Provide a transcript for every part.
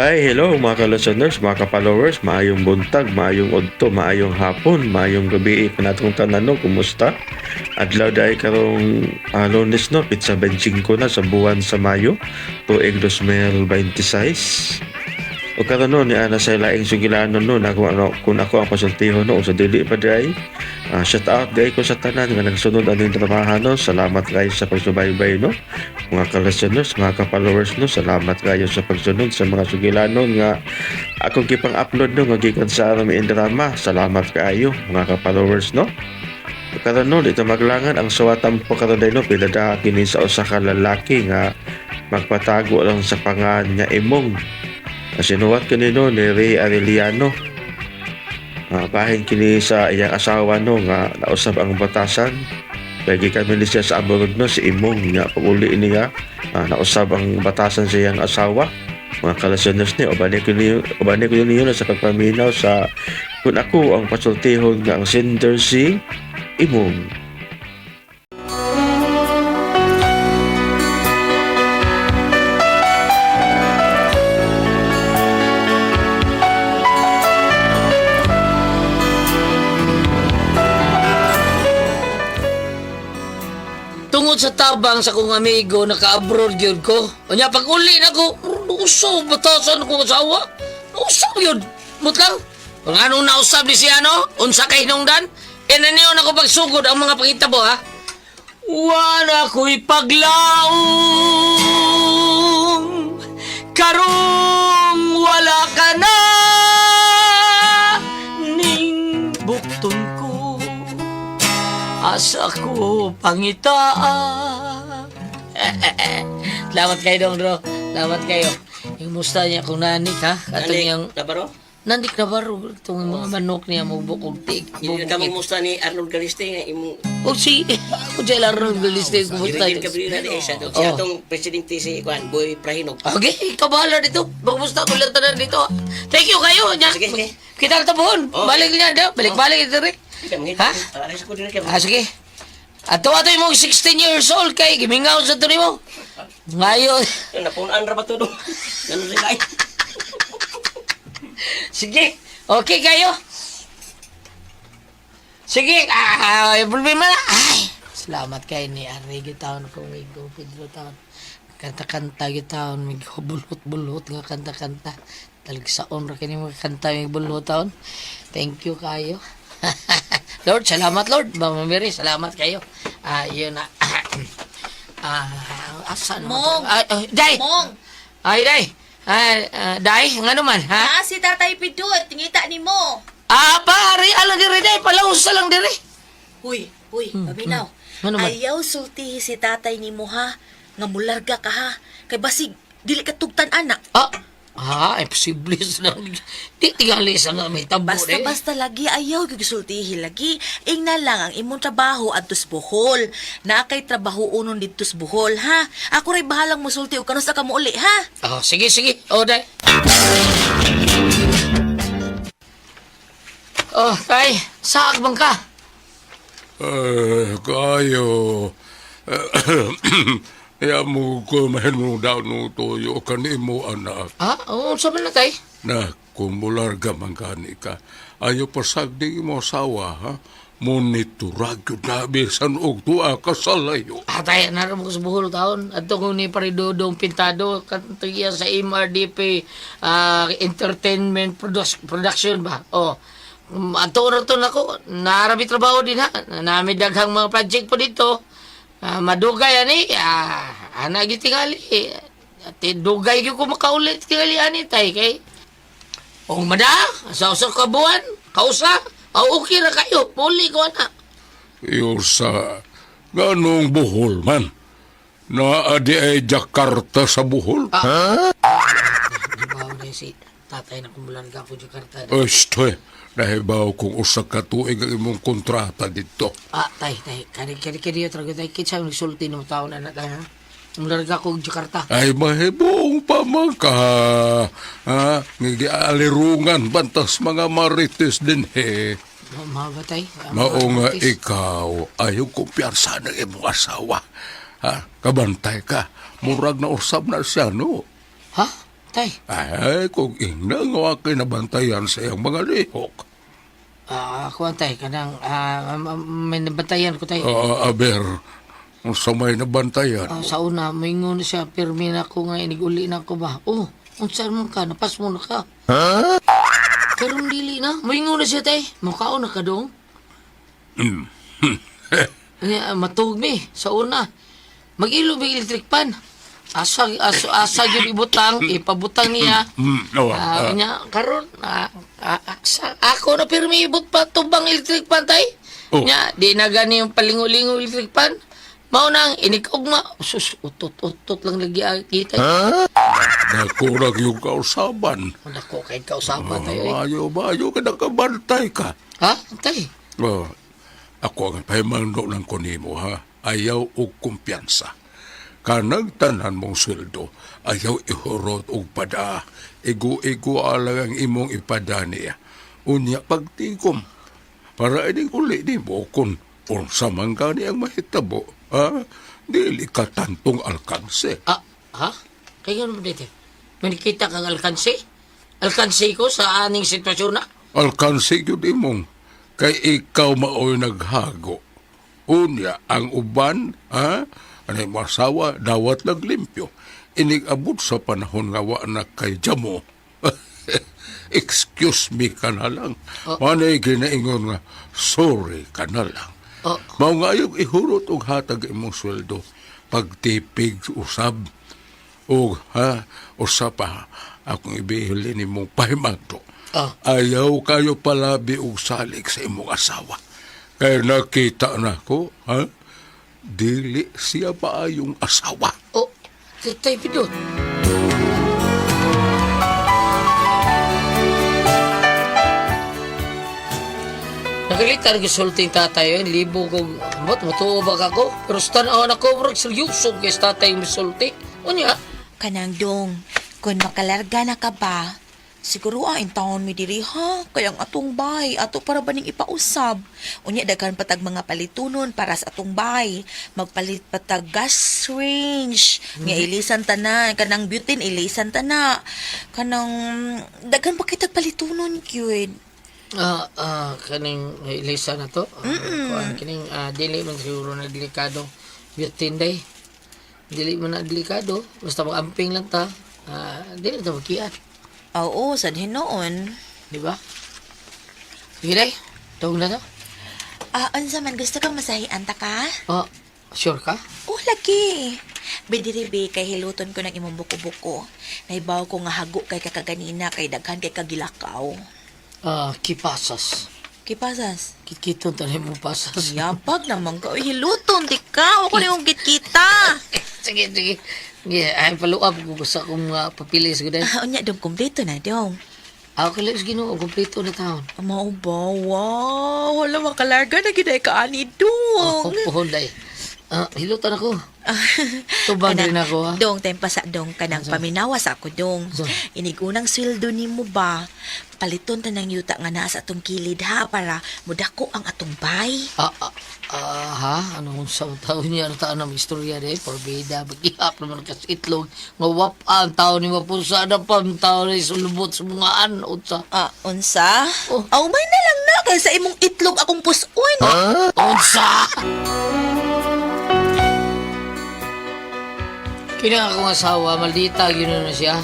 Ay, hello mga ka-listeners, mga ka-followers, maayong buntag, maayong udto, maayong hapon, maayong gabi kanatong tanan no, kumusta? Adlaw dai karong Lunes no, pitsa 25 na sa buwan sa Mayo, tuig 2026. O karon no, ni ana sa laing sugilanon no, na kung, ano, kung ako ang pasultihon no, o sa dili pa dai. Shout out dai ko sa tanan nga nagsunod aning trabaho no. Salamat kayo sa pagsubaybay no. Mga ka-listeners, mga ka-followers no, salamat kayo sa pagsunod sa mga sugilanon nga akong gipang-upload no nga gikan sa Army in Drama. Salamat kaayo mga ka-followers no. Karon no, dito maglangan ang suwatan po karon no, pinadaha kini sa usa ka lalaki nga magpatago lang sa pangan nga Emong. Sinuwat kini no ni Ray Arellano. Bahin kini sa iyang asawa no nga nausab ang batasan. Kay gikan man siya sa abroad no si Imong nga pag-uli niya nausab ang batasan sa iyang asawa. Mga ka-listeners ni uban ko niyo sa pagpaminaw sa kung ako ang pasultihon nga ang sender si Imong. Tungod sa tabang sa kong amigo, naka-abroad gyud ko. Unya, pag uli na ko, usaw, batasan akong asawa. Usaw yun. Mutlang. Kung anong nausab ni siya, no? Unsa kay hinungdan? E naniyon ako pagsugod ang mga pangitabo, ha? Wala ko'y paglaong karong wala ka na ning bukton ko. Asa ko pangitaan. Salamat kayo, Dong Dro. Salamat kayo. Yung musta niya kung nanik, ha? Katong yung Nabaro? Nandik na baro. Itong mga manok niya mo bukog tik. Hindi ka musta ni Arnold Galiste nga imong O si, ako dyan Arnold Galiste. Kumusta? Irigil Cabrera ni isa dog. Si Oh. atong presidente si Kuan Boy Prahinog. Okay, ikaw bahala dito. Kumusta ko lang tanan dito. Thank you kayo. Nya. Sige, sige. Kita lang tabuhon. Oh. Balik niya daw. Balik-balik ito rin. Ha? Aris ko din kay. Ah, sige. Ato ato imong 16 years old kay gimingaw sa to nimo. Ngayon. Napunan ra ba to do? Ganun sila ay. Sige. Okay kayo. Sige, problema na. Ay, salamat kay ni Ari gitaon ko migo Pedro taon. Kanta-kanta gitaon mig bulot-bulot nga kanta-kanta. Talagsaon ra kini mga kanta mig bulot taon. Thank you kayo. Lord, salamat Lord. Mama Mary, salamat kayo. Ah, yun na. Asa naman? Mong! Ay, ay, day! Mong! Ay, day! Ay, day, nga naman, ha? Ah, si Tatay Pidut, tingita ni mo. Ah, pare, alang diri day, palausa lang diri. Huy, huy, paminaw. Ano man? Ayaw sultihi si tatay ni mo ha. Nga mularga ka ha. Kay basig, dili ka tugtan anak. Imposible sa lang. Di tingali sa nga may tabo Basta eh. basta lagi ayaw gyud sultihi lagi. Ingna lang ang imong trabaho adto sa Bohol. Naa kay trabaho unon didto sa Bohol ha. Ako ray bahalang mosulti og kanus ka mouli ha. Oh, sige, sige. Oh, day. Oh, tay, saak bang ka? Eh, kayo. Ya mo ko mahinungdaw no toyo kanimo anak. Ah, oo, sa man na tay? Na kumularga man gani ka. Ayo pasagdi mo asawa ha. Monitorag yun na bisan og tuwa ka sa layo. Ah, tay, naram ko sa Bohol taon. Ato ko ni Paridodong Pintado, kantiya sa MRDP Entertainment Production ba? Oh. Ato ra to nako, narabi trabaho din ha. Nami daghang mga project po dito. Madugay ani, ana gyud tingali. Ate dugay gyud ko makaulit tingali ani tay kay. Og mada, sa usa ka buwan, kausa, aw okay ra kayo, puli ko ana. Iyo sa ganong Bohol man. Naa di ay Jakarta sa Bohol. Trabaho na si tatay na kumularga ko Jakarta. Estoy, nahibaw kung usa ka tuig ang imong kontrata dito. Ah, tay, tay, kani kani kani trago tay kitsa ang sulti ng tao na tay ha. Kumularga ko Jakarta. Ay mahibong pa man ka. Ha? Ngigialirungan bantas mga marites din he. Mahaba tay. Mao nga ikaw ayaw kumpiyansa ng imong asawa. Ha? Kabantay ka. Murag na usab na siya, no? Ha? Tay, Ay, kung ingna nga wa kay nabantayan sa iyang mga lihok. Ako ang tay, kanang may nabantayan ko tay. Aber, sa may nabantayan. Sa una, moingon siya, pirmi na ako nga, iniguli na ako ba? Oh, unsa man ka, napas mo na ka. Ha? Karon dili na, moingon na siya tay. Mukhaon na ka dong. Nya, matug mi, sa una. Mag-ilo may electric pan. Asa, asa, asa yun ibutang, ipabutang niya. Oh, Nya, karon sa, ako na pirmi ibut pa tubang electric pan tay. Oh. Nya, di na gani yung palingo-lingo electric pan. Mao nang inikugma. Sus, utot-utot lang lagi ang kita. Nakurag yung kausaban. Nako, kay kausapan tayo eh. Ayo ba, ayo ka nakabantay ka. Ha? Tay? Oh, ako ang pahimangno lang ko nimo ha. Ayaw og kumpiyansa. Kanang tanan mong sweldo, ayaw ihurot og pada. Igo-igo alang ang imong ipada niya. Unya pagtigom. Para ining uli nimo kung unsa man gani ang mahitabo, ha? Dili ka tantong alkanse. Ah, ha? Kaya nga naman dito. May nakita kang alkansi? Alkansi ko sa aning sitwasyon na? Alkanse gyud imong kay ikaw maoy naghago. Unya ang uban, ha? Ano yung asawa, dawat naglimpyo. Inig-abot sa panahon nga wa na kay jamo. Excuse me ka na lang. Oh. Manay ginaingon nga, sorry ka na lang. Oh. Mao nga ayog ihurot og hatag imong sweldo. Pagtipig usab og ha usa pa akong ibihilin nimong pahimangto. Ah. Ayaw kayo palabi og salik sa imong asawa. Kay nakita na ko, ha? Dili siya maayong asawa. Oh, tay pindot. Nakalitan ko sulting tatay, eh. Libo ko, ba't matuo ba ka ko? Pero sa tanaw na ko, bro, seryoso kay sa tatay misulti. Unya, Kanang dong, kung makalarga na ka ba, siguro ang taon mi diri ha, kay ang atong bahay, ato para ba ning ipausab. Unya daghan patag mga palitunon para sa atong bahay, magpalit patag gas range, nga ilisan tanan, kanang butane ilisan tana, kanang daghan pa kitag palitunon gyud. Kaning Elisa na to. Kuan kining dili man siguro na delikado. Butane day. Dili man na delikado. Basta mag-amping lang ta. Dili ta magkiat. Oo, sad hinuon. Di ba? Sige day. Tawag na to. Unsa man gusto kang masahian ta ka? Oh, sure ka? Oh, lagi. Bidiribi, kay hiluton ko ng imong buko-buko. Naibaw ko nga hago kay kakaganina, kay daghan kay kagilakaw. Kipasas. Kipasas? Kitkiton tayo mo pasas. Yapag naman ka. Uy, hiluton, di ka. Ako na yung gitkita. Sige, sige. Sige, ay paluap ko sa akong mga papilis ko day. Unya, dong, kumpleto na, dong. Ako kailangan sa Ginoo, kumpleto na taon. Mao ba? Wow! Wala, makalarga na gid ka ani, dong. Oh, puhon day. Hilutan ako. Tubang Kanang- rin ako, ha? Dong, tempa sa dong, kanang paminawa sa ako, dong. Asa? Inigunang sweldo nimo ba? Paliton ta ng yuta nga naa sa atong kilid, ha? Para mudako ang atong bay. Ha? Anong sa taon niya? Ano taon ng istorya day? Porbida, bagihap naman kas itlog. Nga wap ang taon ni mapusa na pa ang taon ni sulubot sa mga an. Unsa? Unsa? Oh. Oh, may na lang na kay sa imong itlog akong puson. Unsa! Kina akong asawa, maldita yun na siya.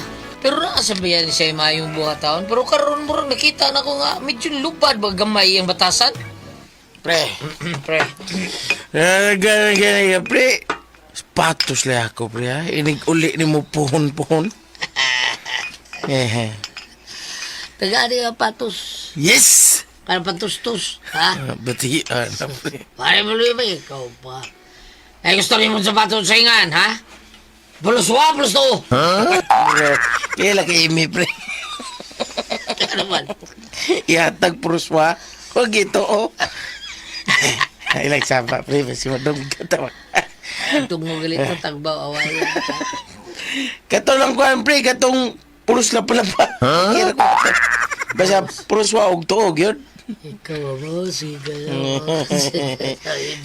Pero nakasabihan siya yung maayong buha taon. Pero karon murag nakita na ko nga medyo lupad ba gamay ang batasan. Pre, Pre. Ganyan, ganyan, pre. Patos lang ako, pre, ha? Inig uli ni mo puhon-puhon. Eh, Taga-ari ang patos. yes! Kanang patustos. Ha? Bati, na, pre. Pare mo ba ikaw pa. Ay gusto rin mo sapatos sa ingan, ha? Plus one, plus two. Pre, kaya laki imi, pre. Ano man? Ihatag pruswa. Huwag ito, oh. Ay, like sapa, pre. Basi madong katawa. Itong mo galit na tagbaw, away. Kato lang kuhan, pre. Katong puros la pala pa. Huh? Basta pruswa og tuog, yun. Ikaw, abo, sige.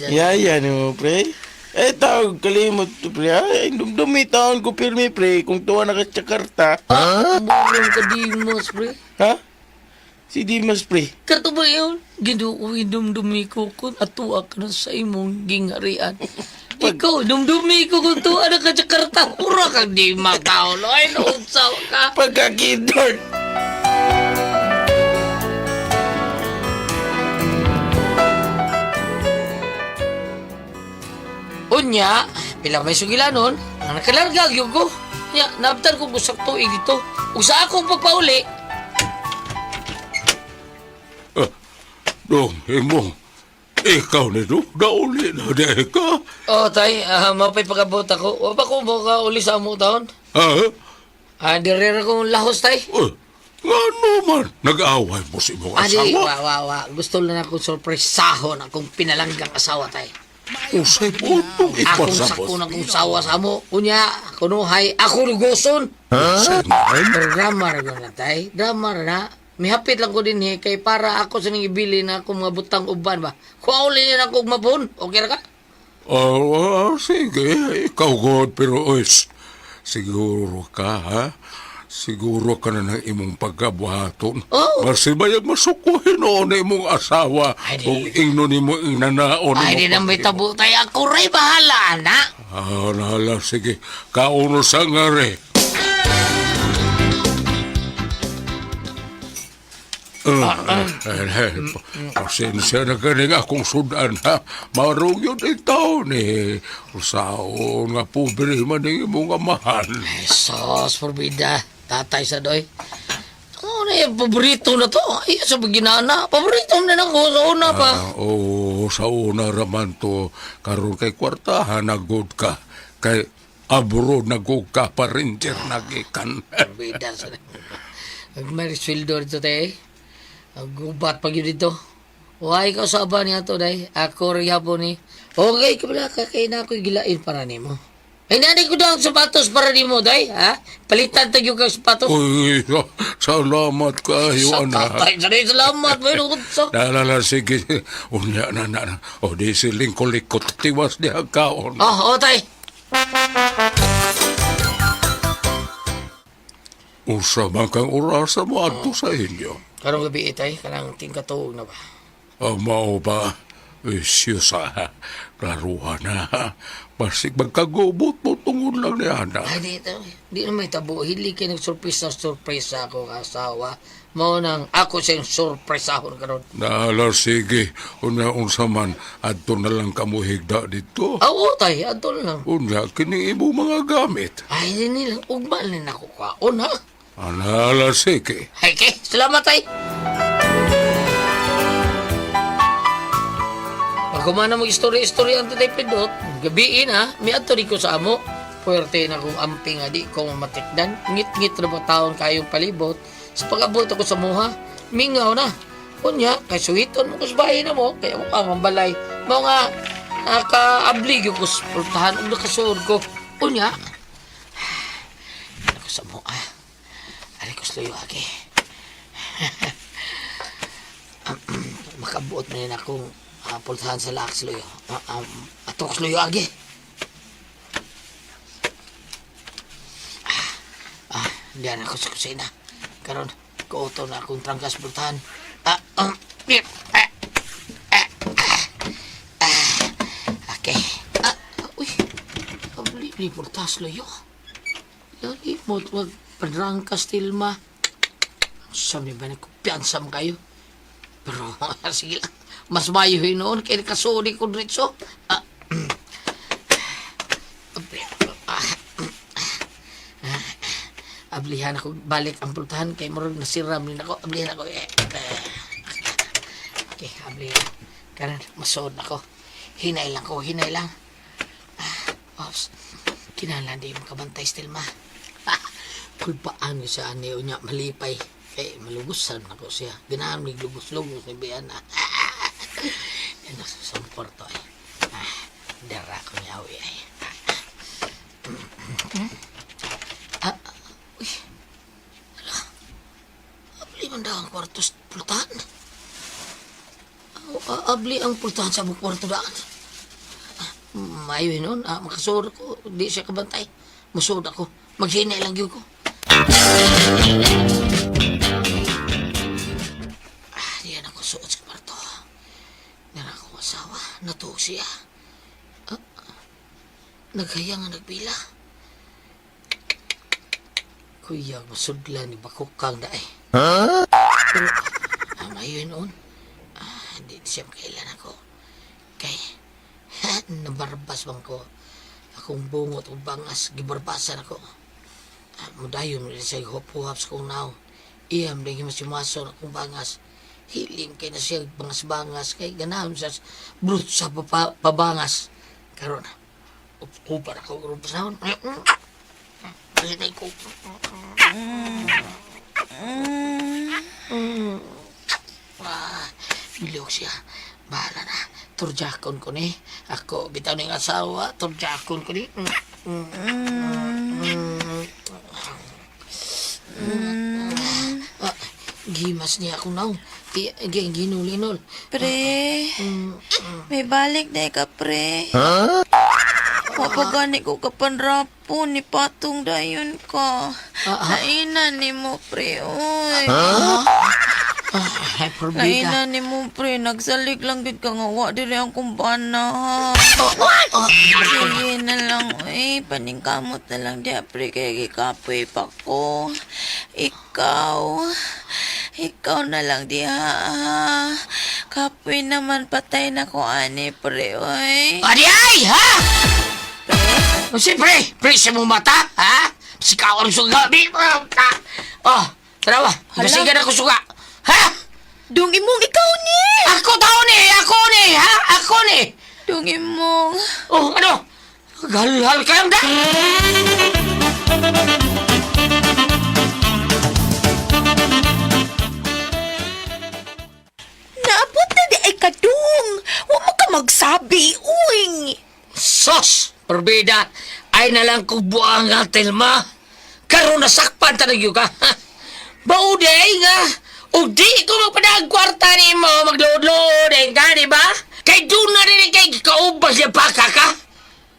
Ya, ya, no, pre. Eh, tawag kalimot to, pre. Ay, dumdumi taon ko pirmi, pre. Kung tuwa na ka sa Jakarta. Ha? Bulong ka Dimas, pre. Ha? Si Dimas, pre. Kato ba yun? Ginoo, dumdumi ko kung atuwa ka na sa imong gingarian. Ikaw, dumdumi ko kung tuwa na ka Jakarta. Ura kang di makaulo. Ay, naunsaw ka. Pagkakidor. Unya, pila may sugilanon, ang nakalarga gyud ko. Nya, naabtan ko gusak tuig dito. Ug sa akong pagpauli, Dong, imo. Ikaw ni do, nauli na di ka. oh tay, mapay pagabot ako. Wa pa ko mo ka uli sa amo taon. Ha? Ah, dire ra kong lahos tay. Eh, ngano man, nag-away mo si imong Adi, asawa. wa wa wa. Gusto lang akong sorpresahon akong pinalanggang asawa tay. Usay po itong Akong ipasabot. sakon akong sawa sa amo. Unya, kunuhay, ako lugoson. Usay man. Pero drama ra gyud na tay. Drama ra na. Mihapit lang ko din eh, kay para ako sa ning ibili na akong mga butang uban ba. Kuha uli na akong mapon. Okay ra ka? Ah, sige, ikaw god, pero ois, siguro ka, ha? Siguro ka na ng imong pagkabuhaton. Oo. Masibayag masukuhin noon na imong asawa. Ay, di. Kung ingno nimo ingnanaon. Ay, di na may tabo tay. Ako ray bahala, ana. Ah, nahala, sige. Kauno sa nga re. Pasensya na ganing akong sudan ha. Marong yun itaw ni. Usaon nga pobre man ang imong amahan. Ay, sos, forbida. Tatay sa doy. Ano na yung paborito na to? Ay, sa ginana. Paborito na ako sa una pa. Ah, oo, sa una raman to. Karon kay kwartahan nagod ka. Kay abroad nagod ka pa rin nagikan. Forbida sa May sweldo dito tay. Gubat pag yun dito. Why ka sa ba niya to day? Ako rin hapon ni. Okay, kabila ka kay na ako'y gilain para nimo. Ay, nanay ko daw ang sapatos para nimo, day. Ha? Palitan tayo kang sapatos. Uy, salamat kayo, Sa anak. tatay, sa salamat. May sa. Naalala, sige. Unya na na. na. O di siling kulikot tiwas diha kaon. Oh, oh, tay. Usa man kang orasa mo adto sa inyo. Karong gabi itay, kanang tingkatuog na ba? Ah, mao ba? Isyusa, klaruha na. Basig magkagubot mo tungod lang ni Ana. Ay, di, ito, di na may tabo. Hili kayo nagsurpresa, surpresa ako asawa. Mao nang ako siyang surpresahon karon. Naala, sige. Unya unsa man, adto na lang kamo higda dito. Ah, oo, tay, adto na lang. Unya, kini imo mga gamit. Ay, di nila, ugma na ako kaon, ha? Anala, sige. Ay, kay, salamat, tay. Pagkumana mo istorya-istorya ang tatay Pidot, gabiin ha, may ato ko sa amo. Puwerte na kong amping adi ko matikdan. Ngit-ngit na ba taon kayong palibot. Sa pag-abot ako sa muha, mingaw na. Unya, kay suhiton mo ko sa bahay na mo, kaya mo ka mambalay. Mao nga, nakaablig ko sa pultahan, ug nakasuod ko. Unya, ako sa muha. Ari ko sa luyo, agi. Makabuot na yun akong pultahan sa laak sa luyo. Ato ko sa luyo, agi. Diyan ako sa kusina. Karon, kuuto na akong trangkas pultahan. Ah, um, ah, ah, ah, ah, okay. Ah, uy, abli ni pultas luyo. Lagi mo magpanrangkas tilma. Sabi ba nagkumpiyansa mo kayo? Pero sige lang, mas mayo yun noon kaya nakasuri ko diretso. Ah, ah, ah, ablihan ako, balik ang pultahan kay murag nasiram rin ako. Ablihan ako. Eh, eh. Okay, ablihan. Karan, masuod ako. Hinay lang ko, hinay lang. Ah, ops. Kinahanglan di makabantay still ma. Ah, kulpaan ko sa aniyo niya, malipay. Kay malugusan ako siya. Ganahan mig lugos-lugos ni Bian. Ah, yan nasa sa kwarto ay. Ah, dara ko niya awi ay. Ah, uy. Ala. Abli man daw ang kwarto sa pultahan. Abli ang pultahan sa among kwarto daan. Maayo noon. Ah, makasuod ako. Di siya kabantay. Musuod ako. Maghinay lang yun ko. Ah, diyan ako suot sa kwarto. Nara akong asawa. Natuog siya. Ah, naghaya nga nagbila. Kuya, masudla ni Bakukang na eh. Huh? Pero, mayo noon. Ah, di siya makailan ako. Kay, nabarbas bang ko. Akong bungot o bangas, gibarbasan ako. Ah, mudayon mo siya huwap-huwap sa kong naong. Iyam din yung masimaso na akong bangas. Hilim kay na siya bangas-bangas kay ganahon siya brut sa pabangas. Karon, upan ako grupos naon. Hinay ko. Ah, bilog siya. Bahala na. Turjakon ko ni. Ako, bitaw ng asawa. Turjakon ko ni. Ah, gimas niya ako naong. Ginulinol. Pre, may balik na ka, pre. Mapagani ko kapanrapo ni patong dayon ka. Nainan ni mo, pre, oy. Ah, ay, probida. Nainan ni mo, pre. Nagsalig lang gid ka nga. Wa diri ang kumbana, ha. Sige na lang, oy. Paningkamot na lang diya, pre. Kaya gikapoy pa ko. Ikaw, ikaw na lang diha, ha. Kapoy naman, patay na ko, ani, pre, oy. Adi ay, ha? Oh, siyempre, pre, sa mong mata, ha? Sikaw ang suga. Oh, tara ba? Hala. Nasigan ako suga. Ha? Dung imong ikaw ni! Ako tao ni, ako ni, ha? Ako ni. Dung imong. Oh, ano? Galhal ka lang da! Naabot na di ay kadung. Wa mo ka magsabi, uy. Sos! Perbida! Ay nalang kong buang nga, Telma. Karoon nasakpan talaga ka. Ha? Bauday nga! O di ko magpadaag kwarta ni mo, maglood-lood ay ka, di ba? Kay doon na rin kay kaubas niya baka ka.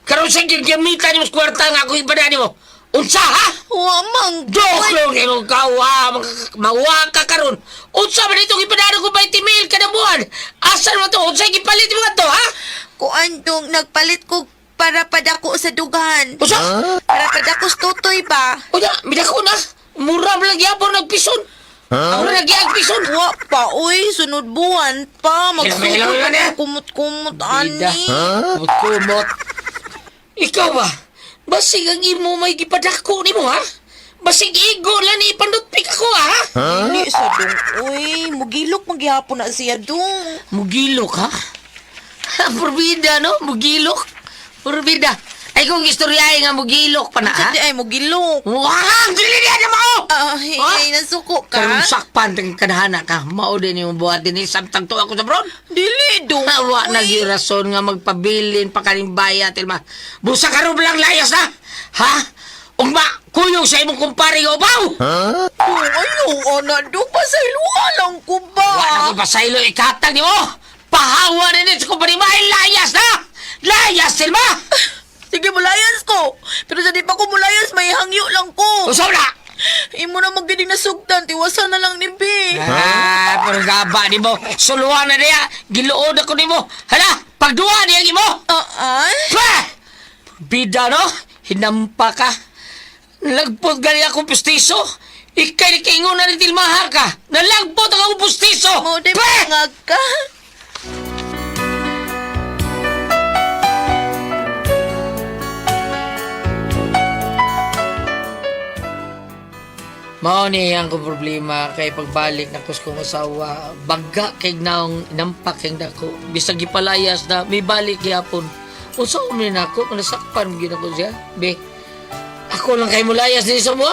Karoon sa gagamitan mo sa kwarta nga ako ipadaan mo. Unsa ha? Wa mang Joke lang imong kawa, mawa ka karon. Unsa man itong ipadaan ko 20 mil kada buwan? Asan man to? Unsa gipalit mo to, ha? Kuan dong nagpalit ko para padako sa dugan. Unsa? Para padako sa tutoy ba? Unya, midako na. Mura man lang gyapon nagpison. Huh? Mura lang gyapon pison. Wa pa, uy. Sunod buwan pa. Kailangan Magsugod na. pa kumot-kumot, ani. Kumot. Ikaw ba? Basig ang imo may gipadako nimo ha? Basig igo lang ni ipandutpik ako ha? Dili sa dong, uy. Mugilok magyapon na siya dong. Mugilok ha? Purbida no? Mugilok. Purbida. Ay kung istoryahe nga mugilok pa na ha? Sa di ay mugilok. Wah! Dili niya na mao! Ay, Ha? ay, nasuko ka? Karong sakpan tang kadhana ka. Mao din yung buhat din samtang tuwa ko sa bron. Dili dong, Wa uy. na gyud rason nga magpabilin pa kaning bayat ilma. Busa karon lang layas na. Ha? Ugma, kuyog sa imong kumpare nga ubaw. Dong, ayaw, ana, dong, pasayloa lang ko ba? Wa na ko pasaylo ikatag nimo. Pahawa na ni sa kumpare mo ay layas na. Layas silma. Sige, mulayas ko. Pero sa di pa ko mulayas, may hangyo lang ko. Usaw na. Imo na magiging nasugdan, tiwasan na lang ni B. Ah, pero gaba nimo. Suluhan na niya. Giluod ako nimo. Hala, pagduwa niya imo. Ah, ay? Pa! Bida no? Hinampa ka. Nalagpot gani akong pustiso. Ikay nakaingon na ni Tilmaha ka. Nalagpot ang akong pustiso. Mo di Pa! pangag ka. Mao ni ang kong problema kay pagbalik na kus kong asawa, bagga kay naong nampak kay dako. Bisag gipalayas na may balik gyapon. Unsa man nako nasakpan gyud ako siya. Be. Ako lang kay mulayas dinhi sa mua.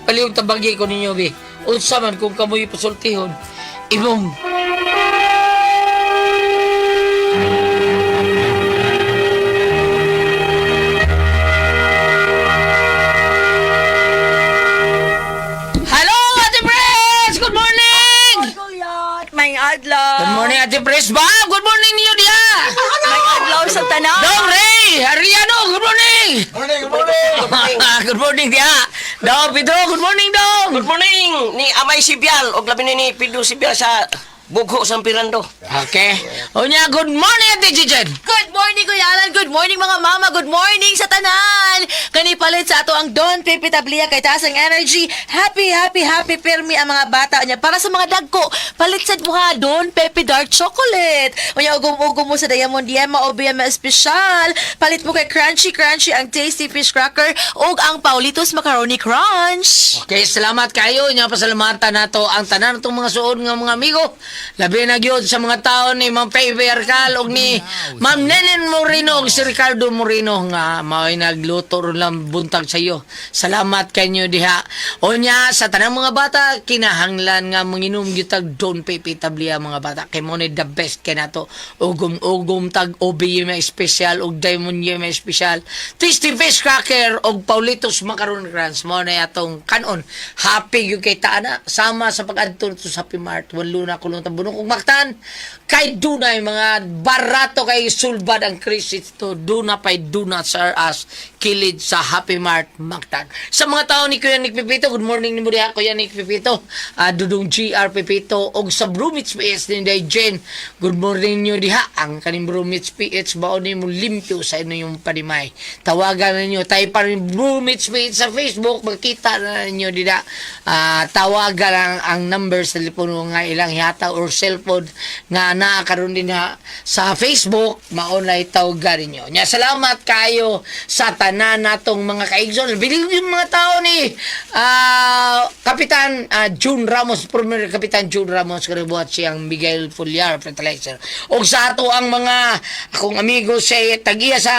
Palihog tabagi ko ninyo be. Unsa man kung kamoy pasultihon imong Hello, Ate Pres! Good morning! May adlaw. Good morning, Ate Pres. Bob! Good morning niyo diha! May adlaw sa tanan. Dong Ray! Ariano, good morning! Morning, good morning. Good morning diha. Dong Pedro, good morning, Dong! Good morning ni Amay Sibyal og labi ni Pedro Sibyal sa Bugho San Fernando. Okay. Unya, good morning, Ate Chichen! Good morning, Kuya Alan. Good morning, mga mama. Good morning sa tanan. Kani palit sa ato ang Don Pepe Tablia kay taas ang energy. Happy, happy, happy pirmi ang mga bata niya. Para sa mga dagko, palit sad mo ha, Don Pepe Dark Chocolate. Unya, ugom-ugom mo sa Diamond Yema o BM Espesyal. Palit mo kay Crunchy Crunchy ang Tasty Fish Cracker ug ang Paulitos Macaroni Crunch. Okay, salamat kayo. Nya pasalamatan nato ang tanan natong mga suod nga mga amigo. Labi na gyud sa mga tao ni Ma'am Faye Arcal ug ni Ma'am Nenen Moreno ug si Ricardo Moreno nga mao'y nagluto ron lang buntag sa iyo. Salamat kanyo diha. Unya sa tanang mga bata kinahanglan nga manginom gyud tag Don Pepe Tablia, mga bata, kay mo ni the best kay nato. Ugom-ugom tag OBM Special ug Diamond Yema Special, Tasty Fish Cracker ug Paulitos Macaron Crunch mo na atong kanon. Happy gyud kay taana sama sa pag-adto to sa Happy Mart, walo na kulong tabunok ug Mactan kay dunay mga barato kay sulbad ang crisis to duna pay Donuts R Us kilid sa Happy Mart Mactan. Sa mga tao ni Kuya Nick Pipito, good morning nimo diha, Kuya Nick Pipito, Dudong GR Pipito og sa Brumits PS ni Day Jen, good morning niyo diha. Ang kaning Brumits PH bao nimo limpyo sa inyong panimay. Tawagan ninyo tayo pa rin Brumits PH sa Facebook, makita na ninyo dida. Tawagan ang number sa telepono nga ilang hiyata or cellphone nga naa karon din ha sa Facebook, mao na tawagan ninyo. Nya salamat kayo sa tanan natong mga kaigsoon. Bilib yung mga tao ni Kapitan June Ramos, former Kapitan June Ramos, karibuhat siyang Miguel Fulyar Fertilizer. Og sa ato ang mga akong amigo sa tagiya sa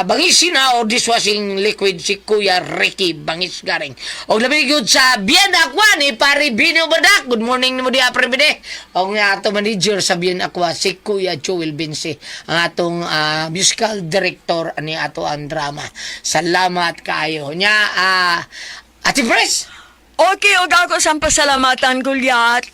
Bangisina o dishwashing liquid, si Kuya Ricky Bangis Garing. Og labi gyud sa Bien Aqua ni Pare Bino Badak. Good morning nimo diha, Pare Bine. Og nga ato manager sa Bien Aqua si Kuya Joel Binse, ang atong musical director ani ato ang drama. Salamat kaayo. Nya Ate Pres. Okay, og ako sang pasalamatan, Gulyat.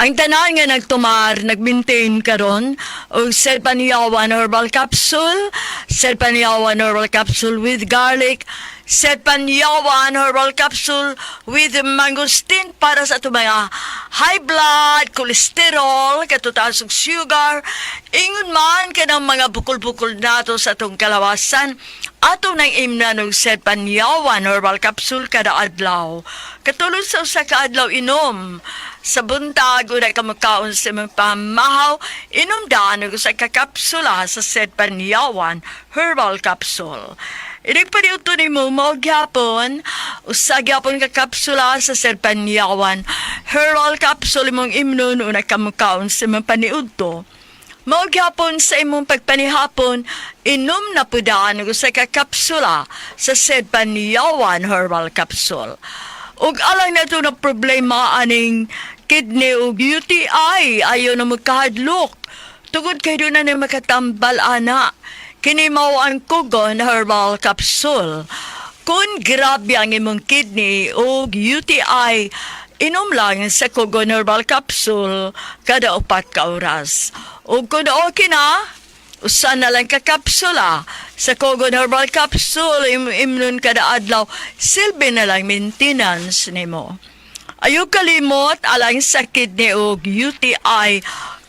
Ang tanan nga nagtumar, nagmaintain karon og Serpaniawan Herbal Capsule, Serpaniawan Herbal Capsule with garlic, Serpaniawan Herbal Capsule with mangosteen para sa atong mga high blood, cholesterol, katutaas og sugar, ingon man kanang mga bukol-bukol nato sa atong kalawasan, ato nang imnan og Serpaniawan Herbal Capsule kada adlaw. Katulad sa usa ka adlaw, inom sa buntag una ka makaon sa imong pamahaw, inom daan og usa ka kapsula sa Serpaniawan Herbal Capsule. Inig paniudto nimo, mao gyapon, usa gyapon ka kapsula sa Serpaniawan Herbal Capsule imong imnon una ka mukaon sa imong paniudto. Mao gyapon sa imong pagpanihapon, inom na pudaan og usa ka kapsula sa Serpaniawan Herbal Capsule. Ug alang na na problema aning kidney ug UTI, ayo na magkahadlok. Tugod kay doon na ni makatambal ana. Kini mao ang Kugon Herbal Capsule. Kung grabe ang imong kidney ug UTI, inom lang sa Kugon Herbal Capsule kada 4 ka oras. Ug kung okay na, usa na lang ka kapsula sa Kogon Herbal Capsule imnon kada adlaw, silbi na lang maintenance nimo. Ayaw kalimot alang sa kidney ug UTI,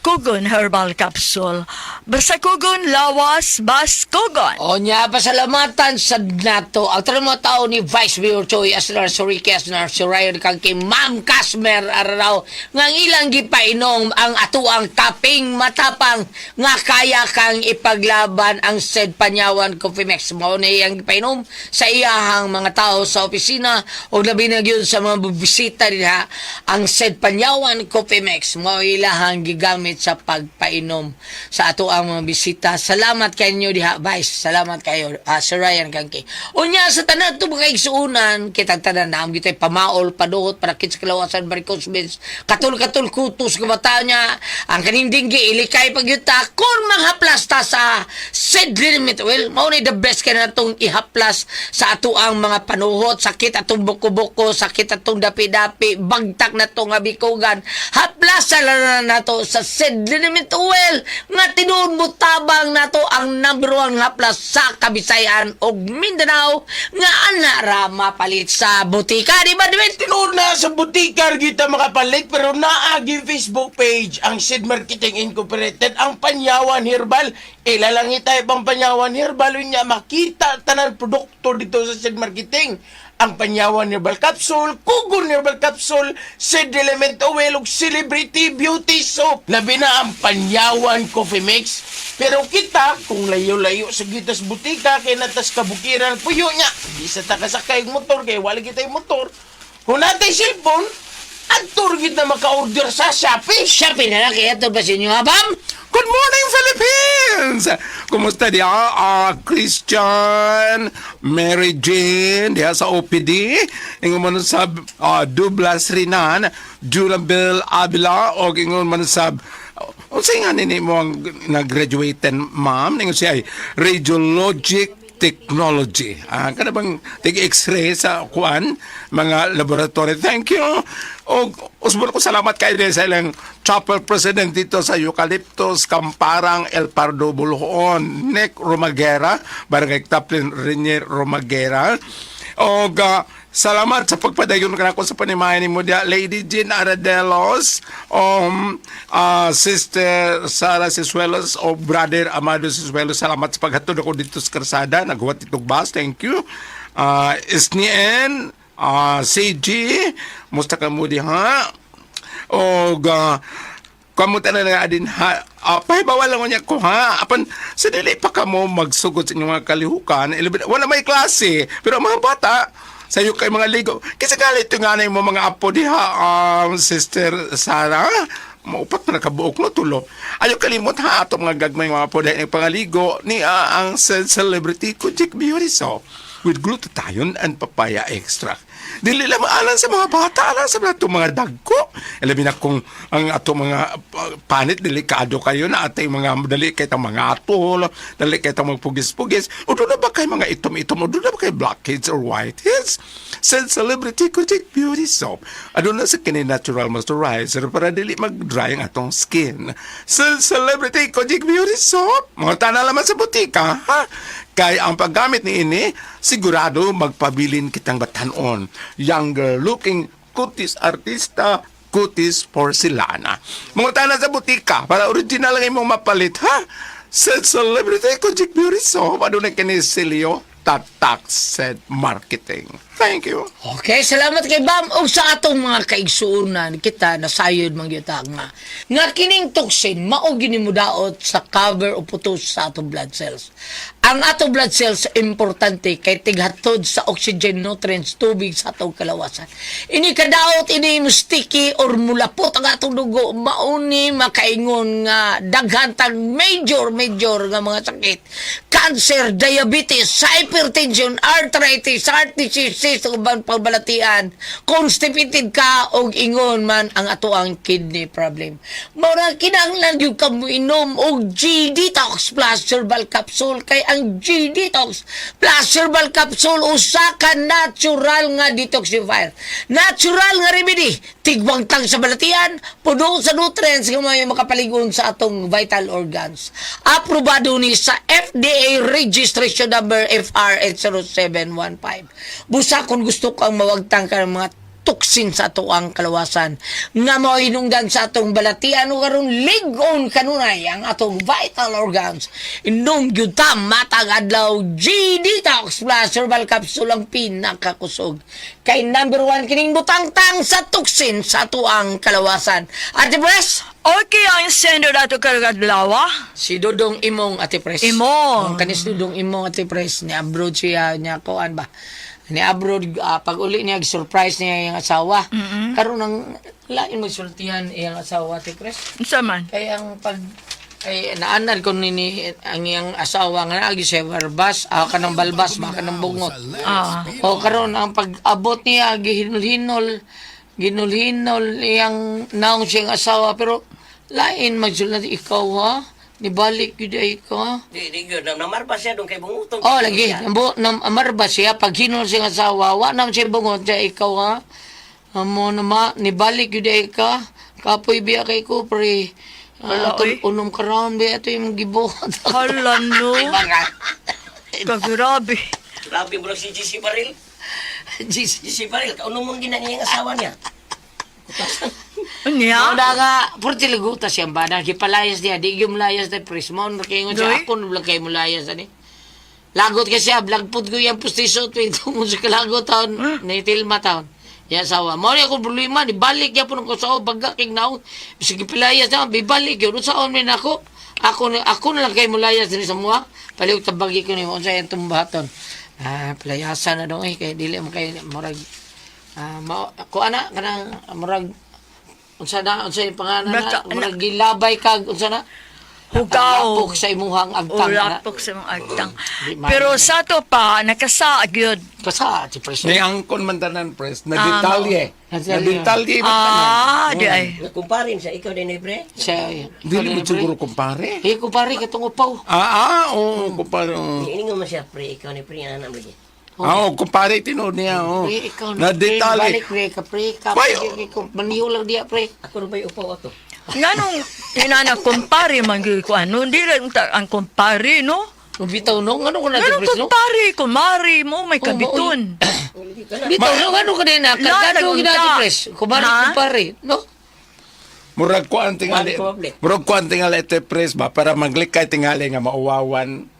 Kugon Herbal Capsule. Basta Kugon lawas, bas Kugon. O nya, pasalamatan sa nato ang tanang mga tao ni Vice Mayor Choi Asnar, Suriki Asnar, Surayon kang kay Ma'am Casmer Araraw nga ang ilang gipainom ang atuang kaping matapang nga kaya kang ipaglaban, ang said Panyawan Coffee Mix. Mao na iyang gipainom sa iyahang mga tao sa opisina o labi na gyud sa mga bisita diha. Ang said Panyawan Coffee Mix mao ilahang gigamit sa pagpainom sa ato ang mga bisita. Salamat kanyo diha, Vice. Salamat kayo, Sir Ryan Kangki. Unya sa tanan ito mga igsuunan, kitang tanan na ang gitay pamaol, paduhot, parakit sa kalawasan, varicose veins, katul-katul kutos kabataan niya, ang kanindinggi, ilikay pagyuta, kung manghaplas ta sa said liniment oil, mao ni the best kay natong ihaplas sa ato ang mga panuhot, sakit atong buko-buko, sakit atong dapi-dapi, bagtak na tong abikugan, haplas sa na nato sa Seed Liniment Oil nga tinuod mo tabang nato ang number one haplas sa Kabisayan ug Mindanao nga ana ra mapalit sa butika, di ba, Dimit? Tinuod na sa butikar kita makapalit pero naagi Facebook page ang Seed Marketing Incorporated ang Panyawan Herbal. Ila lang itay pang Panyawan Herbal unya makita tanan produkto dito sa Seed Marketing. Ang Panyawan Herbal Capsule, Kugon Herbal Capsule, Seed Element Oil ug Celebrity Beauty Soap. Labi na ang Panyawan Coffee Mix. Pero kita, kung layo-layo sa gitas butika, kay natas kabukiran, puyo niya. Di sa takasakay motor, kay wala kita'y motor. Kung natay cellphone, adto gid na maka-order sa Shopee. Shopee na lang kaya ito ba sa inyo ha, Bam? Good morning, Philippines! Kumusta diya? Christian, Mary Jane, diya sa OPD. Ingon man sa Douglas Rinan, Julabel Avila, o ingon man sa unsa nga nini mo ang nag-graduate ma'am? Ingon siya ay Radiologic Technology. Kana bang tig x-ray sa kuan mga laboratory. Thank you. O usbon ko salamat kay sa ilang chapel president dito sa Eucalyptus, Kamparang, El Pardo, Buluon, Nick Romaguera, Barangay Taplin, Renier Romaguera. O salamat sa pagpadayon kanako sa panimayan nimo diya, Lady Jean Aradelos, Sister Sara Sisuelos o Brother Amado Sisuelos. Salamat sa paghatod ako dito sa karsada. Naghuwat itong bus. Thank you. Isnien, CG, musta ka mo diha? O kamuta na nga din ha, pahibawa lang niya ko ha, apan sa dili pa kamo magsugod sa inyong mga kalihukan, wala may klase, pero ang mga bata sa iyo kay mga ligo kasi galit ito nga na yung mga apo diha, Sister Sarah, maupat na nakabuok no tulo. Ayo kalimot ha ato mga gagmay mga apo dahil pangaligo ni ang celebrity Kojik Beauty Soap with glutathione and papaya extract. Dili lang alang sa mga bata, alang sa mga itong mga dagko. Alabi na kung ang ato mga panit, delikado kayo na atay mga dali kay itong mga atol, dali kay itong mga pugis-pugis. O doon na ba kay mga itom-itom, o doon na ba kay blackheads or whiteheads? Sa Celebrity Kojik Beauty Soap. Ano na sa kini natural moisturizer para dili mag-dry ang atong skin. Sa Celebrity Kojik Beauty Soap. Mga tana laman sa butika, ha? Kay ang paggamit ni ini, sigurado magpabilin kitang batanon. Younger looking kutis artista, kutis porcelana. Mga tana sa butika para original ang imong mapalit, ha? Sa Celebrity Kojik Beauty Soap, ano na kini Silio? Tatak said marketing. Thank you. Okay, salamat kay Bam. O sa atong mga kaigsuonan kita nasayod man gyud ta nga nga kining toxin mao gini mo daot sa cover o putos sa atong blood cells. Ang atong blood cells importante kay tighatod sa oxygen, nutrients, tubig sa atong kalawasan. Ini kadaot ini mo sticky or mulapot ang atong dugo mauni makaingon nga daghan tag major major nga mga sakit. Cancer, diabetes, hypertension, arthritis, heart disease, uban pagbalatian, constipated ka og ingon man ang ato ang kidney problem. Mao na kinahanglan gyud ka moinom og G Detox Plus Herbal Capsule kay ang G Detox Plus Herbal Capsule usa ka natural nga detoxifier. Natural nga remedy, tigwangtang sa balatian, puno sa nutrients nga may makapaligon sa atong vital organs. Aprobado ni sa FDA registration number FR 80715. Busa kung gusto kang mawagtang ka ng mga toxin sa ato ang kalawasan nga mao hinungdan sa atong balatian o karon lig-on kanunay ang atong vital organs, inom gyud ta matag adlaw G Detox Plus Herbal Capsule, ang pinakakusog kay number one kining butangtang sa toxin sa ato ang kalawasan, Ate Pres. Okay, ang sender ato karong adlaw. Si Dodong Imong, Ate Pres. Imong. Ang kanis Dodong Imong, Ate Pres, ni abroad siya niya kuan ba. Ni abroad, pag uli niya surprise niya iyang asawa. Karon ang lain magsultihan iyang asawa, Ate Pres. Unsa man? Kay ang pag kay naanan ko ni ang iyang asawa nga naagi siya barbas, kanang balbas ba kanang bungot. O karon ang pag-abot niya gihinol-hinol ginulhinol iyang naong siyang asawa pero lain magsulti, "Ikaw ha, nibalik gyud ay ka." Di, di, gyud, namarba siya doon kay bunguton. Oh, lagi. Nambo, nam, amarba siya. Pag hinol siyang asawa, wa nam siya bungot siya, "Ikaw ha. Amo na ma, nibalik yun ay ka. Kapoy biya kay ko, pre." Hala, Atol, oy. unom ka round ba ito yung gibuhat. Hala no. Kagrabe. Grabe bro si GC Baril. Jesus. GC Baril, kauno mong ginaniyang asawa niya. Unya? Una nga, puro tilaguta siya ba? Nakipalayas niya, di yung layas na pres. Mo, nakaingon siya, Doy? ako na lang kayo mo layas. Ani. Lagot kasi siya, blagpod ko yung pustiso tuwing tungod sa kalagot taon, naitilma taon. Ya sawa. Mao ni ako problema, ni balik ya po ng kusaw, baga king naong. Sige pilayas na, bibalik yun. Unsaon man ako? Ako na lang kayo mulayas dinhi sa mua. Paliw tabagi ko nimo unsa yang tumbaton. Ah, palayasan na dong eh kay dili mo kay murag ah mao ako ana kanang murag unsa na unsa yung pangalan na Basta, murag gilabay kag unsa na Hugaw. Lapok sa imuhang O agtang na. lapok sa mga agtang. Di man. Pero sa to pa, nakasaag yun. Kasa ti Ni president. angkon man tanan pres na detalye. Ah, Na detalye man tanan. Ah, di ay. Nagkumparin siya, ikaw din eh, pre. Siya. Dili mo siguro kumpare. Eh, kumpare katong upaw. Ah, oo, kumpare. Oo. Ini nga man siya, pre. Ikaw ni pre, anak lagi. Ah, oo, kumpare tinuod niya, oo. Pre, ikaw Na pre, detalye. Balik pre ka pre ka. Bay, Pre, ka, Maniho lang diya pre. Ako rin ba'y upaw ato? Nganong inana kumpare man gyud ko ano, di rin ta ang kumpare no. Bitaw no, ngano ko na Nganong pres no? kumpare, kumari mo may kabiton. Bitaw no, ngano ka din na? Kargado Lalag gina ti unta. pres. Kumare Ha? kumpare, no? Murag kuan tingali. Kuan, kuan, Murag kuan tingali ite pres ba para maglikay tingali nga mauwawan.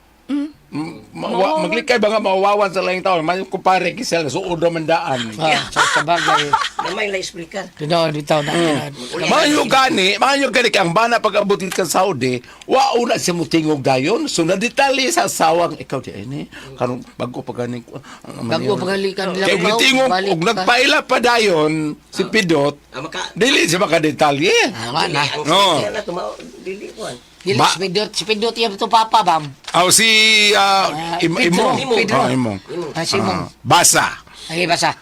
Maglikay ba nga mauwawan sa laing taon? Man kumpare kisel suod ra man daan. Ah, sa bagay. Namay lang explicar. Bitaw bitaw na. Maayo gani, maayo gani kay ang bana pag abot ka sa Saudi, wa una siya motingog dayon. So na detalye sa asawang ikaw di ay ni karon bago pa gani ko. ang Bago maniyon. pa gali ka Kay gitingog balik og ka. nagpaila pa dayon si Pidot. Ah, maka... Dili siya makadetalye. Ah, wa na. Ang Oo. siya na, tumao, dili kuan. Dili Ba- si Pidot, si Pidot iya to papa bam. Aw si Ah, Imong. Pedro, Pedro. Oh, Imong. Ah, si Imong. Ah, basa. Ay basa.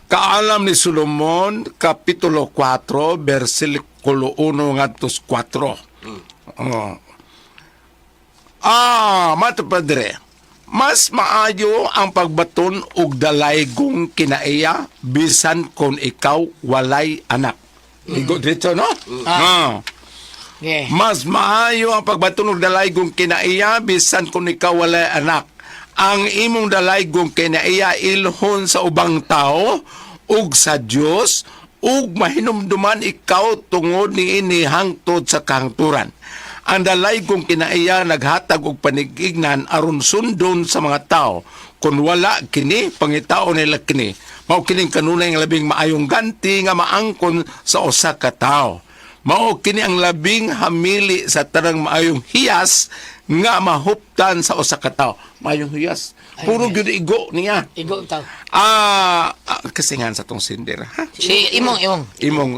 Kaalam ni Solomon, Kapitulo 4, versikulo 1 ngadto 4. Oh. Ah, mato padre. Mas maayo ang pagbaton og dalaygong kinaiya bisan kon ikaw walay anak. Igo dito no? Ah. Okay. Mas maayo ang pagbaton og dalaygong kinaiya bisan kung ikaw walay anak. Ang imong dalaygong kinaiya ilhon sa ubang tao ug sa Dios ug mahinumduman ikaw tungod niini hangtod sa kahangturan. Ang dalaygong kinaiya naghatag og panigignan aron sundon sa mga tao. Kung wala kini, pangitao nila kini. Mao kining kanunay nga labing maayong ganti nga maangkon sa usa ka tawo. Mao kini ang labing hamili sa tanang maayong hiyas nga mahuptan sa usa ka tawo. Maayong hiyas. Puro gyud igo niya. Igo bitaw. Ah, kasi nga sa tong sinder, ha? Si Imong, Imong. Imong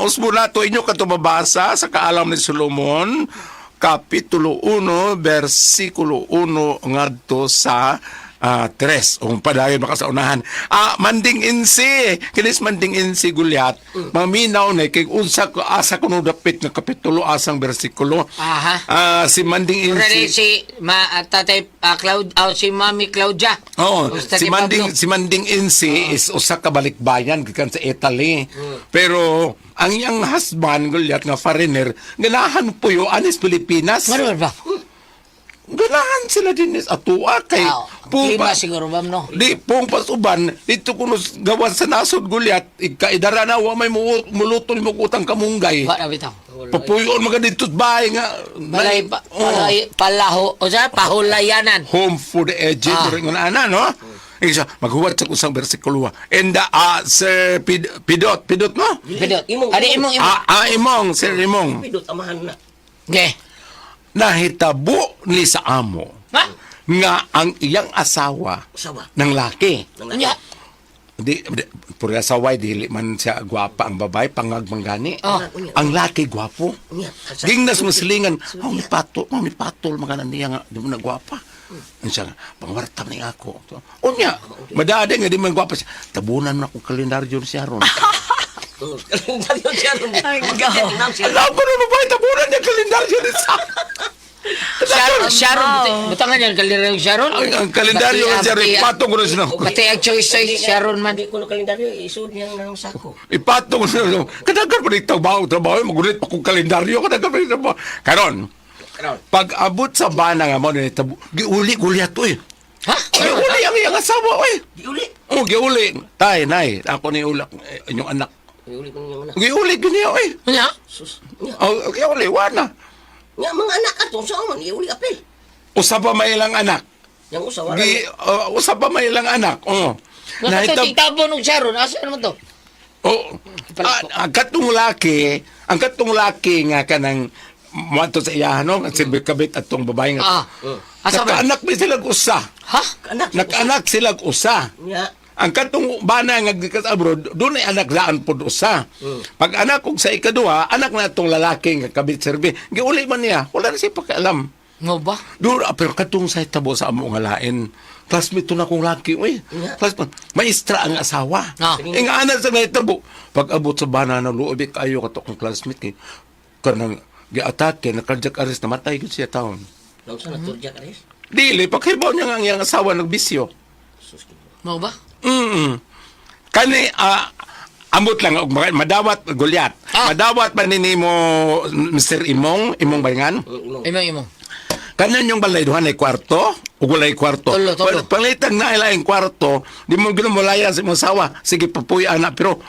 usbo nato inyo kadto mabasa sa kaalam ni Solomon kapitulo 1 bersikulo 1 ngadto sa 3 o padayon maka sa unahan. Ah, manding insi, kinis manding insi gulyat. Maminaw na kay unsa ko asa kuno dapit nga kapitulo asang bersikulo. Aha. Ah, si manding Ready insi. si ma tatay Cloud si Mami Claudia. Oo, O, si si Tatay Manding Pablo. si Manding Insi is usa ka balikbayan gikan sa Italy. Pero ang iyang husband gulyat nga foreigner, ganahan puyo anis Pilipinas. Ano ba? Ganahan sila din is atua kay Ah, pung klima siguro bam no. Di pung pasuban dito kuno gawas sa nasod gulyat ikaidara na wa may muluto ni mo utang kamunggay. Wa na bitaw. Papuyon mga dito bahay nga. Balay pa, Oo. palay, palaho, o sa pahulayanan. Home for the aged Ah. ah. nga ana no. Isa maghuwat sa kusang bersikulo. And the, Sir Pidot, Pidot no? Pidot. Imong, Ani imong imong. Ah, Imong, Sir Imong. Pidot, amahan na. Okay. Nahitabo ni sa amo Ha? nga ang iyang asawa Asawa. ng laki. Nya. Di, di puro asawa dili man siya gwapa ang babae pangag manggani. Oh. Ang laki gwapo. Unya. Gingnas mo silingan, oh, ni patol, oh, ni patol, mga niya nga, di mo na gwapa. Ano siya nga, pangwarta ni ako. So, unya, madade nga di man gwapa siya. Tabunan na akong kalendaryo siya ron. Kalendaryo siya ron. Ay, gaw. Alam ko na babae, tabunan niya kalendaryo ni sa. Siya Sharon, Sharon, butangan yan, kalendaryo Sharon. Ang kalendaryo Pati, nga Jerry, pati, ipatong ko na siya. Pati ang choice ay Sharon man. Hindi ko no kalendaryo, isud niya ng sako. Ipatong ko na siya. Kadagan pa rin trabaho, trabaho, magulit pa kong kalendaryo, kadagan pa rin trabaho. Karon, Karon. pag abot sa bana nga mo, nitabo, giuli, gulyat to eh. Ha? Giuli ang iyang asawa, oy. Giuli. Oh, giuli. Tay, nay, ako ni ulak, eh, inyong anak. Giuli ko niyang anak. Giuli, gini, oy. Ano? Sus. Nya, Oh, giuli, wana. nya mga anak ato sa man giuli apil. Usa pa may ilang anak. Yang usa wala. Gi, usa pa may ilang anak. Oh. Nakato tabon og Sharon, asa naman to? Oh, ah, ang katong laki nga kanang moadto sa iya no, ang silbi kabit atong babae nga. Ah. Asa ba? Nakaanak mi sila usa. Ha? Anak. Nakaanak sila usa. Nya. Ang katong bana nga gikas abroad, doon ay anak laan pod usa. Pag anak og sa ikaduha, anak na atong lalaki nga kabit serbi. Giuli man niya, wala na siya pakialam. Mo ba? Doon, pero katong sa tabo sa amo nga lain. Classmate to na kong laki, uy. Classmate. Maestra ang asawa. Ah. Eh, nga ana sa naitabo. Pag abot sa bana na loob, eh, kayo kato kong classmate kay kanang giatake na cardiac arrest namatay gud siya taon. Nang sa naturja ka res. Dili paghibaw niya nga ang iyang asawa nagbisyo. Sus. Mo ba? Mm. Kani ambot lang og madawat gulyat. Ah. Madawat man nimo Mr. Imong, Imong Bayngan. Imong. Imong imong. Kanan yung balay duha nay kwarto ug walay kwarto. Tulo, tulo. Pangitag na ila yung kwarto, di mo ginumulaya sa imong sawa. Sige papuy ana pero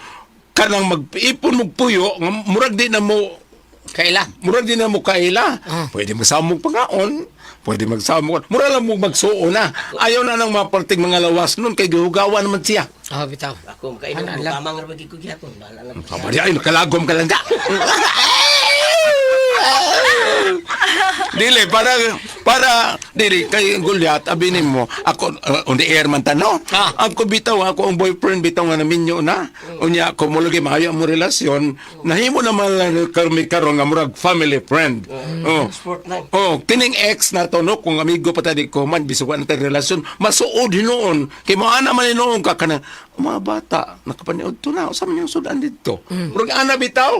kanang mag-ipon mo puyo, nga murag di na mo Kaila. murag di na mo kaila. Ah. Pwede magsamog pangaon, pwede magsamog. Mura lang mo magsuo na. Ayaw na nang maparting mga lawas nun kay gihugawan naman siya. Ah, bitaw. Ako makainom Ano, ko alam? kamang ra ko gihapon. Bahala na. Sabi niya, ay nakalagom ka lang da. Dili, para, dili, kay Goliath, abinin mo, ako, on the air man tano. Ah. Ako bitaw, ako ang boyfriend bitaw nga naminyo na. Unya, ako mo lagi maayo ang mo relasyon, nahimo naman lang kami karon nga murag family friend. Oh. Sport lang. Oh, kining ex na to no, kung amigo pa ta di ko man bisag wa na tay relasyon, masuod hinuon. Kay mo ana man hinuon ka kanang mga bata nakapaniod to na usa man yung sudan didto. Murag ana bitaw.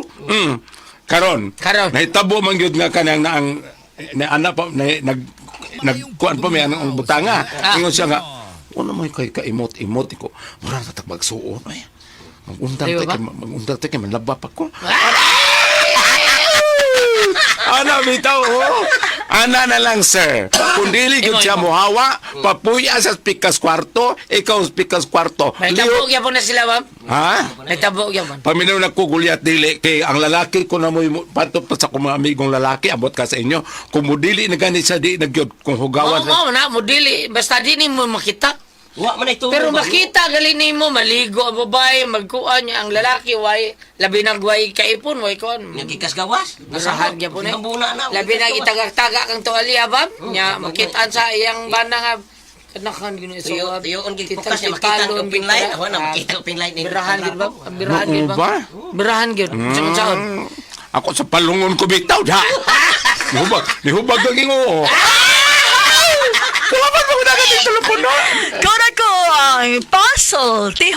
Karon. Karon. Nahitabo man gyud nga kanang naang na ana pa na, nag nagkuan pa may anong butanga. Ingon siya nga una mo kay kaimot-imot ko. Mura na tag magsuon ay. Magundang Ayaw tay ba? kay magundang tay kay manlaba pa ko. Ana bitaw oh. Ana na lang sir. Kung dili gyud siya mohawa, papuya sa pikas kwarto, ikaw sa pikas kwarto. May tabo gyapon na sila, ma'am. Ha? May tabo gyapon. Paminaw na ko gulyat dili kay ang lalaki ko na mo pato pa sa akong mga amigong lalaki abot ka sa inyo. Kung mudili na gani siya di nagyod kung hugawan. Oo, mao na mo dili basta di nimo makita. Wa man ay tulo. Pero makita gali nimo maligo ang babae, magkuan niya ang lalaki way labi nag way kaipon way kuan. Nga gikas gawas. Birahan gyapon eh. Buna na. Labi na itagak-taga kang tuwalya bam. Nya makitaan sa iyang bana nga kanakan gino so Tuyo, tuyoon gid bukas niya makita ang open line. Ako na makita open line. Birahan gid ba? Birahan gid Oo ba? ba? Birahan gid. Sa Ako sa palungon ko bitaw da. Nihubag, nihubag ang ingo. Salamat mo na ka telepono. Kora ko ang puzzle, tiho.